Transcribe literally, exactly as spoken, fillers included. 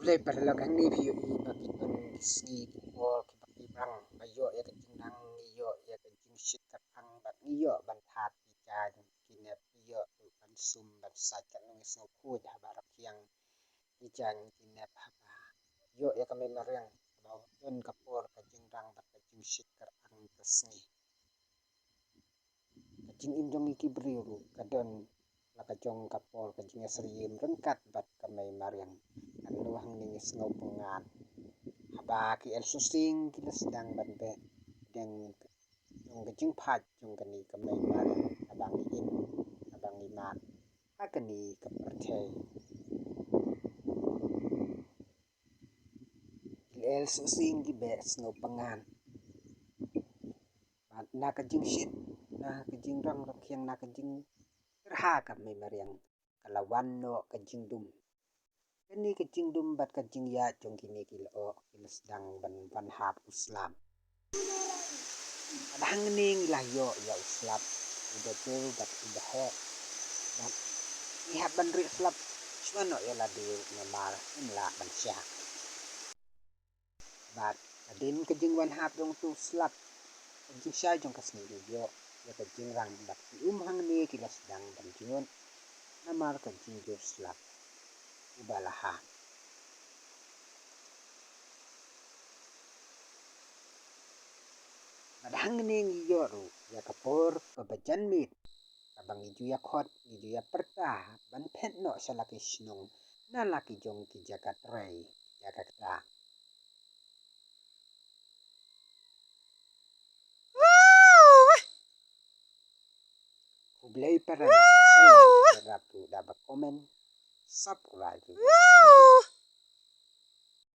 Te paralok, hangne phi ïohi ba ki don ki sngi ki por kiba ki brang ba ïoh ïa ka jingrang, ngi ïoh ïa ka jingshit kyrpang bad ngi ïoh ban thad ki jaiñ ki nep, ngi ïoh ruh ban sum ban sait, katno ngi sngewkhuid haba rkhiang ki jaiñ ki nep, haba ïoh ïa ka mei mariang ba don ka por ka jingrang bad ka jingshit kyrpang ka sngi. Ka jingim jong ngi ki briew ruh ka don la ka jong ka por ka jingïasyriem ryngkat bad ka mei mariang. Katno hangne ngi sngew pyngngad haba ki elsosing ki la sdang ban beh deng jong ka jingphait jong kane ka mei mariang haba ngi im, haba ngi mad ha kane ka pyrthei. Ki elsosing ki beh sngew pyngngad. Bad na ka jingshit, na ka jingrang rkhiang, na ka jingkyrha ka mei mariang, ka la wan noh ka jingdum. Kane ka jingdum bad ka jingïaid jong kine ki lyoh ki la sdang ban wan hap u slap. Bad hangne ngi la ïoh ïa u slap, uba dur bad uba heh. Bad ngi hap ban rieh slap shuwa noh ïa lade namar ngim lah ban shah. Bad hadien ka jingwan hap jong utu u slap, ka jingshai jong ka sngi, ngi ïoh ïa ka jingrang bad ki um hangne ki la sdang ban jngut namar ka jingjur slap uba la hap. Bad hangne ngi ïoh ruh ïa ka por kaba janmiet kaba ngi ju ïakhot, ngi ju ïapyrta ban phet noh sha la ki shnong na la ki jong ki jaka trei, jaka ktah. Khublei para, share, share ruh da ba comment, subscribe ruh.